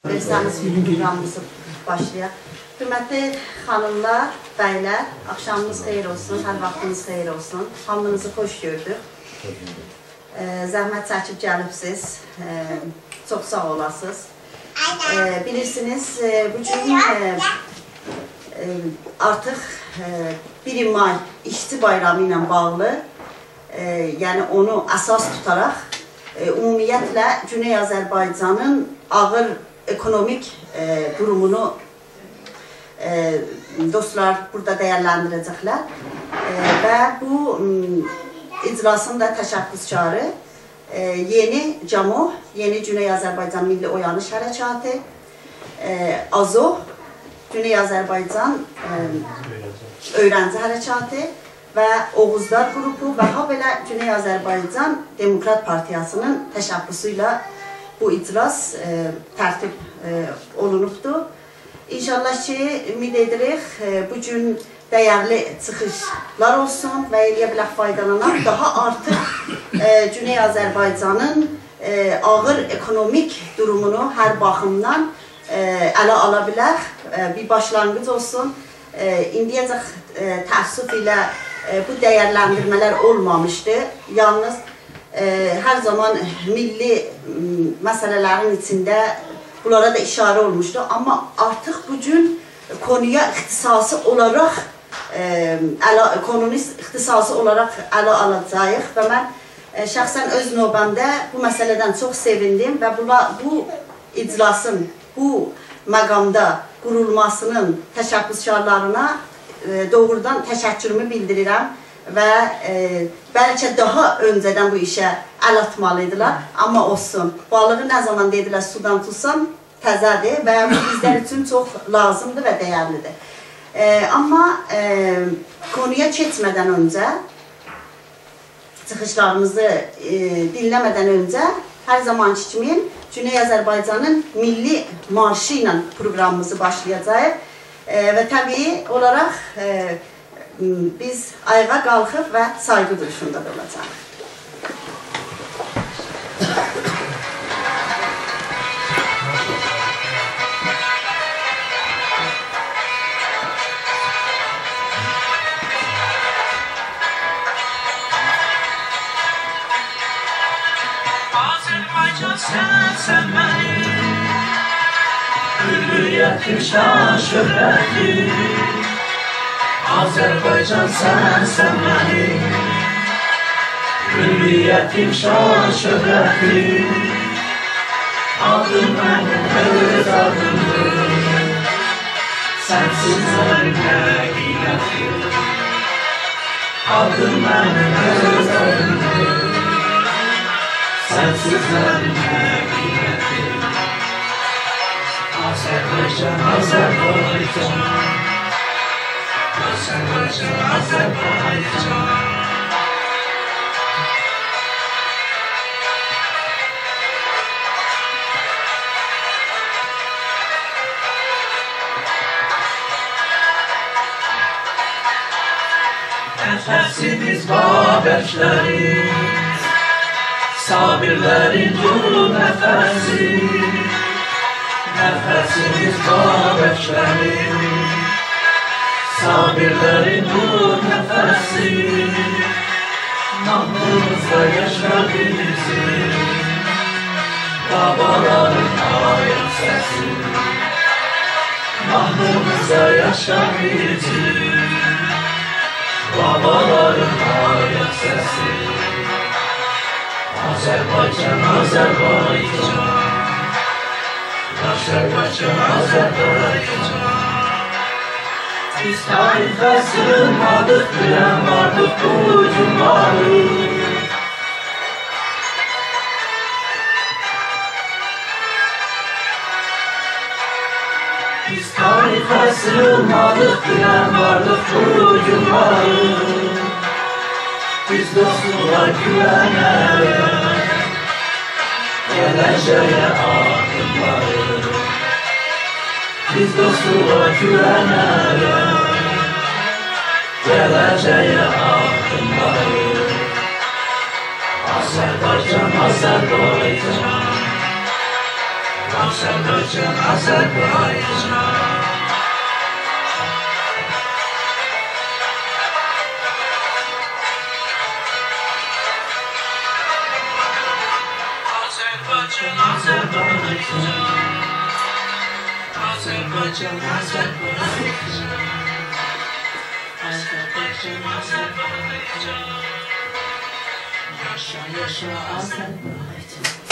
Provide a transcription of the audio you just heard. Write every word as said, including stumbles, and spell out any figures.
وئرسه‌نیز، پروگرامیمیزی باشلایاق. حؤرمتلی خانیملار، بیلر، آخشامینیز خئییر اولسون، هر واختینیز خئییر اولسون. هامینیزی خوش گؤردوک. ائ، زحمت چکیب گلیبسیز. ائ، چوخ ساغ اولاسینیز. ائ، بیلیرسینیز، ائ، بو گون، ائ، ائ، آرتیق، ائ، بیر مای ایشچی بایرامی ایله باغلی، ائ، یعنی اونو اساس توتاراق، ائ، عمومیتله گونئی آذربایجانین آغیر اکونومیک، ائ، دورومونو، ائ، دوستلار بورادا دیرلندیره‌جکلر. ائ، و بو، م، اجلاسین دا تشبثکاری، ائ، یئنی جاموح، یعنی گونئی آذربایجان میللی اویانیش حرکاتی، ائ، آزوح، گونئی آذربایجان، ائ، اؤیرنجی حرکاتی و اوغوزلار قروپو و هابئله گونئی آذربایجان دموکرات پارتیاسی‌نین تشبثو ایله بو اجلاس، ائ، ترتیب، ائ، اولونوبدور. ان‌شاءالله کی، امید ائدیریک، ائ، بو گون دیرلی چیخیشلار اولسون و ائلیه بیلک فایدالاناق، داها آرتیق، ائ، گونئی آذربایجانین، ائ، آغیر اکونومیک دورومونو هر باخیمدان، ائ، اله آلا بیلک، ائ، بیر باشلانغیج اولسون. ائ، ایندیه‌جک، ائ، تأسف ایله، ائ، بو دیرلندیرمه‌لر اولمامیشدی. یالنیز ائ، هر زامان میللی، م، مسئله‌لرین ایچینده بونلارا دا اشاره اولموشدو. آمما آرتیق بو گون قونویا اختصاصی اولاراق، ائ، اله، قونونو اختصاصی اولاراق اله آلاجاغیق و من، ائ، شخصاً اؤز نوبه‌مده بو مسئله‌دن چوخ سئویندیم و بولا-، بو اجلاسین بو مقامدا قورولماسی‌نین تشبثکارلارینا، ائ، دوغرودان تشکرومو بیلدیریرم و، ائ، بلکه داها اؤنجه‌دن بو ایشه ال آتمالی ایدیلر، آمما اولسون. بالیغی نه زامان دئدیلر، سودان توتسان تزه‌دیر و بو بیزلر اوچون چوخ لازیمدیر و دیرلیدیر. ائ، آمما، ائ، قونویا کئچمه‌دن اؤنجه، چیخیشلاریمیزی، ائ، دینله‌مه‌دن اؤنجه هر زامانکی کیمی گونئی آذربایجانین میللی مارشی ایله پروگرامیمیزی باشلایاجاغیق. ائ، و طبیعی اولاراق، ائ، م، بیز آیاغا قالخیب و سایغی دوروشوندا دا اولاجاغیق. آذربایجان، سنسن منیم حریتیم، شان شهرتیم. آذربایجان، سنسن منیم حریتیم، شان شهرتیم. آدیم منیم، اؤز آدیمدیر، سنسیز منیم نه قیمتیم. آدیم منیم، اؤز آدیمدیر، سنسیز منیم نه قیمتیم. آذربایجان، آذربایجان، آذربایجان، آذربایجان. نفسیمیز بابکلری، صابرلرین دور نفسی. نفسیمیز بابکلری، صابرلرین دور نفسی. ماهنیمیزدا یاشا بیزیم بابالارین آیاق سسی. ماهنیمیزدا یاشا بیزیم بابالارین آیاق سسی. آذربایجان، آذربایجان، آذربایجان، آذربایجان. بیز تاریخه سیغینمادیق، بیلن واردیق، بو گون واریق. بیز تاریخه سیغینمادیق، بیلن واردیق، بو گون واریق. بیز دوستلوغا گوونه‌رک گله‌جه‌یه آددیملاییریق. بیز دوستلوغا گوونه‌رک گله‌جه‌یه آددیملاییریق. آذربایجان، آذربایجان، آذربایجان، آذربایجان. آذربایجان، آذربایجان. آذربایجان، آذربایجان. آذربایجان، آذربایجان. یاشا، یاشا، آذربایجان.